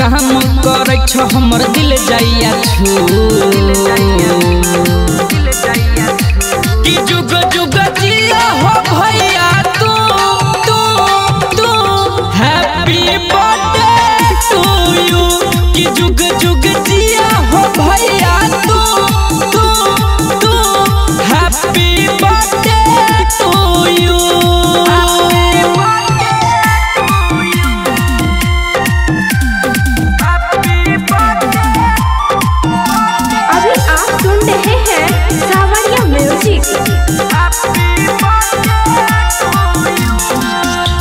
काम करै छ हमर दिल जाइया छू। कि जुग जुग जिया हो भैया तू तू तू, हैप्पी बर्थडे टू you. कि जुग जुग जिया हो भैया तू तू तू, हैप्पी बर्थडे टू you. अभी आप सुन रहे हैं सावरिया म्यूजिक।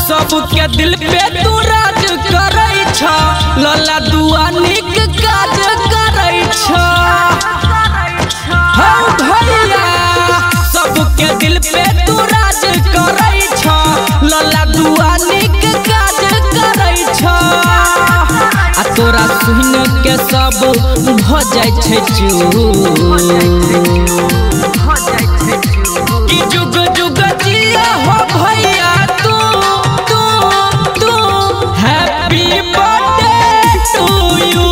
सबके दिल पे तू राज करै छ, लला दुआ निक काज करै छ। हौ भैया सबके दिल पे तू राज करै छ, लला दुआ निक काज करै छ। आ तोरा सुन के सब भ जाइ छै चूर। कि जुग जुग जिया हो भैया तू तू तू, हैप्पी बर्थडे टू you.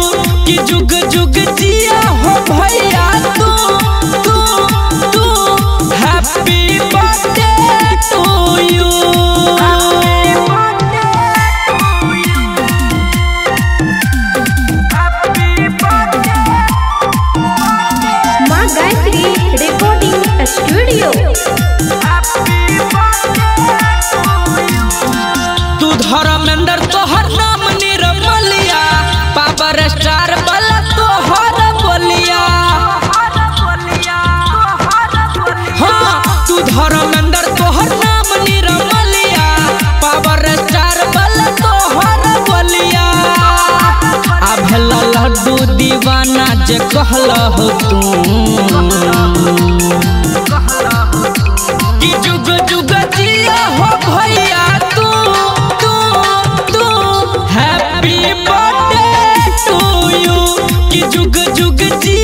कि जुग जुग जिया हो भैया तू तू तू, हैप्पी बर्थडे टू you. माँ गायत्री रिकॉर्डिंग स्टूडियो। तू धर्मेंद्र तोहर नाम निर्मलिया, पावर स्टार वाला तोहर बोलिया। हाँ तू धर्मेंद्र तोहर नाम निर्मलिया, पावर स्टार वाला तोहर बोलिया। आ भेला लड्डू दीवाना जे कहल हो तू। कि जुग जुग जिया हो भैया तू तू तू, हैप्पी बर्थडे टू you. कि जुग जुग जिया